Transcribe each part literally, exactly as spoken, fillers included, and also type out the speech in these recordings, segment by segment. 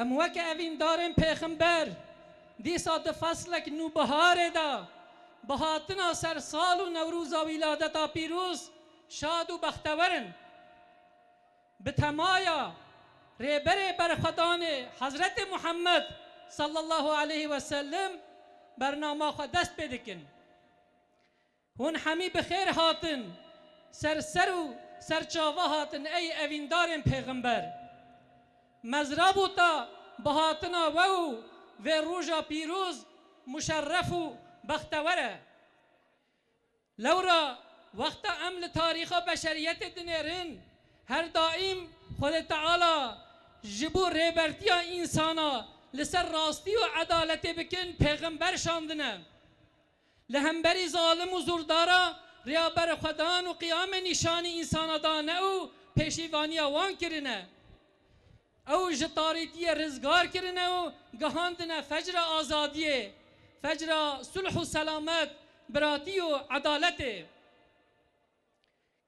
Em weke evîndarên pêxember dîsa di feslek nûbiharê de bi hatina sersal û Newroza wîladeta pîroz şad û bextewer in. Bi temaya Rêberê Berxwedanê Hezretê Muhammed sallallahu aleyhi ve sellem bernama xwe dest pê dikin. Hûn hemî bi xêr hatin, ser ser û serçava hatin ey evîndarên pêxember. Mezrabûta bi hatina we û vê roja pîroz muşerref û bextewer e. Lewra wexta em li tarîxa beşeriyetê dinêrin, her daîm Xwedê Teala ji bo rêbertiya însana li ser rastî û edaletê bikin pêxember şandine. Li hemberî zalim û zordara rêya berxwedan û qiyamê nîşanî însana dane û pêşîvaniya wan kirine. Ew ji tarîtiyê rizgar kirine û gihandine fecra azadiyê, fecra sulh û selamet, biratî û edaletê.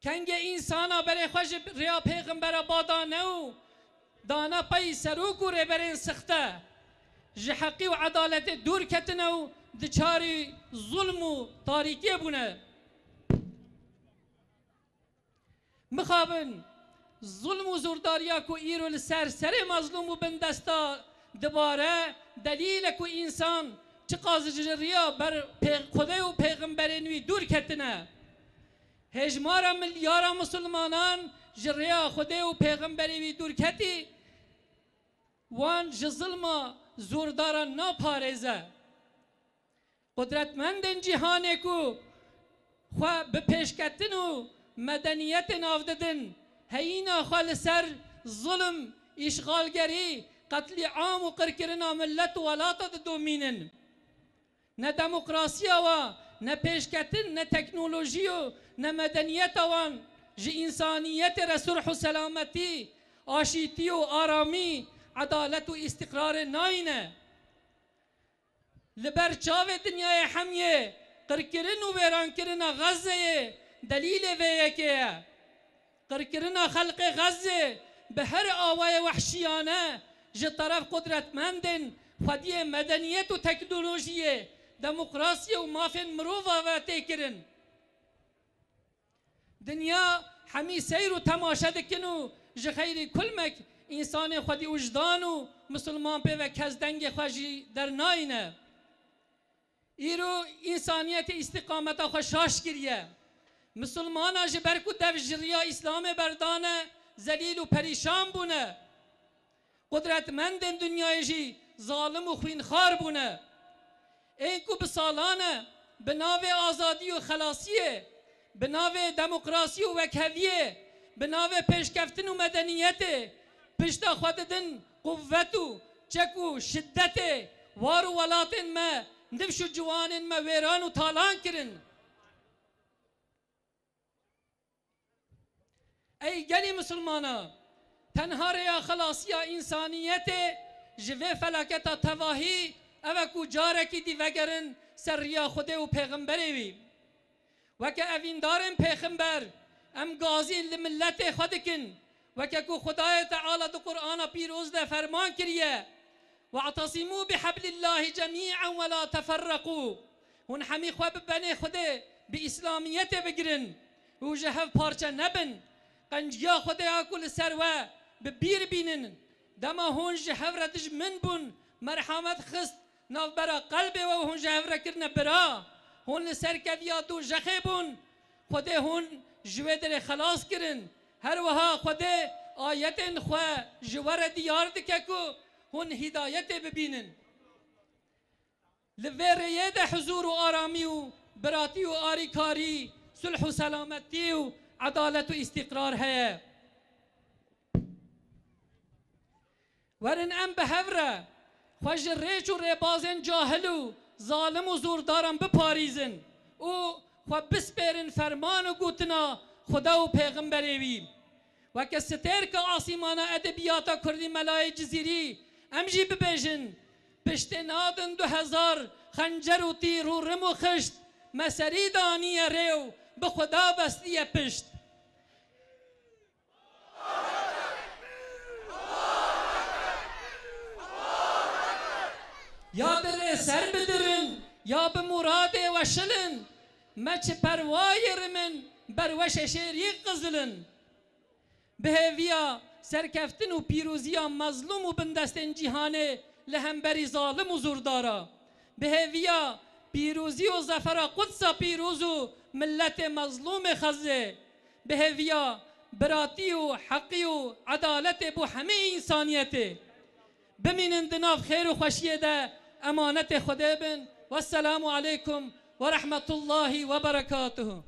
Kengê însana berê xwe ji rêya pêxembera badane û dane pey serok û rêberên sixte, ji heqî û edaletê dûr ketine û diçarî zulm û tarîtiyê bûne. Mixabin, zulm û zordariya ku îro li ser serê mezlûm û bindesta dibare, delîl e ku însan çiqas ji riya ber pê-, Xwedê û pêxemberên wî dûr ketine. Hêjmara milyara misilmanan ji rêya Xwedê û pêxemberê wî dûr ketî, wan ji zilma zordaran naparêze. Qudretmendên cîhanê ku xwe bi pêşketin û medeniyetê nav didin, heyîna xwe li ser zulm, îşxalgerî, qetlîam û qirkirina milet û welata didomînin. Ne demokrasiya wa, ne pêşketin, ne teknolojî û ne medeniyeta wan ji însaniyetê re sulh û selametî, aşîtî û aramî, edalet û îstiqrarê nayîne. Li ber çavê dinyayê hemiyê qirkirin û wêrankirina Xezzeyê delîlê vê yekê ye. Qirkirina xelkê Xezzê bi her awayê wehşiyane ji teref qudretmendên xwediyê medeniyet û teknolojiyê, demokrasiyê û mafên mirova ve tê kirin. Dinya hemî seyr û temaşe dikin û ji xeyrî kulmek însanê xwedî wijdan û misilman pê ve kes dengê xwe jî dernayîne. Îro însaniyetê îstîqameta xwe şaş kiriye. Misilmana ji ber ku dev ji riya Îslamê berdane, zelîl û perîşan bûne. Qudretmendên dinyayê jî zalim û xwînxar bûne. Ên ku bi salan e bi navê azadî û xelasiyê, bi navê demokrasî û wekheviyê, bi navê pêşkeftin û medeniyetê pişta xwe didin quwet û çek û şiddetê, war û welatên me, nifş û ciwanên me wêran û talan kirin. Ey gelî misilmana, tenha rêya xelasiya însaniyetê ji vê felaketa tevahî ev e ku carekî dî vegerin ser riya Xwedê û pêxemberê wî. Weke evîndarên pêxember, em gazî li miletê xwe dikin, weke ku Xwedayê Teala di Qur'ana pîroz de ferman kiriye, "We'tesimû biheblillahî cemî'en we la teferreqû." Hûn hemî xwe bi benê Xwedê, bi Îslamiyetê bigirin û ji hev parçe nebin. Qenciya Xwedê ya ku li ser we bi bîr bînin, dema hûn ji hev re dijmin bûn, merhamet xist navbera qelbê we û hûn ji hev re kirine bira. Hûn li ser keviya dû jexê bûn. Xwedê hûn ji wê derê xelas kirin. Her wiha Xwedê ayetên xwe ji we re diyar dike ku hûn hîdayetê bibînin. Li vê rêyê de huzûr û aramî û biratî û arîkarî, sulh û selametî û edalet û îstîqrar heye. Werin em bi hev re xwe ji rêç û rêbazên cahil û zalim û zordaran biparîzin û xwe bispêrin ferman û gotina Xuda û pêxemberê wî. Weke stêrka asîmana edebiyata kurdî Melayê Cizîrî em jî bibêjin, piştê nadin du hezar xencer û tîr û rim û xişt, me serî daniye rê û bi Xuda bestiye pişt. Ya dirê ser bidirin, ya bi muradê weşilin, me çi perwayê rimin, berweşê şêrî qizilin. Bi hêviya serkeftin û pîroziya mezlûm û bindestên cîhanê li hemberî zalim û zordara. Bi hêviya pîrozî û zefera Qudsa pîroz û miletê mezlûmê Xezê. Bi hêviya biratî û heqî û edaletê bo hemî însaniyetê. Bimînin di nav xêr û xweşiyê de, emanetê Xwedê bin. Wesselamu aleykum ve rahmetullahi ve berekatuhu.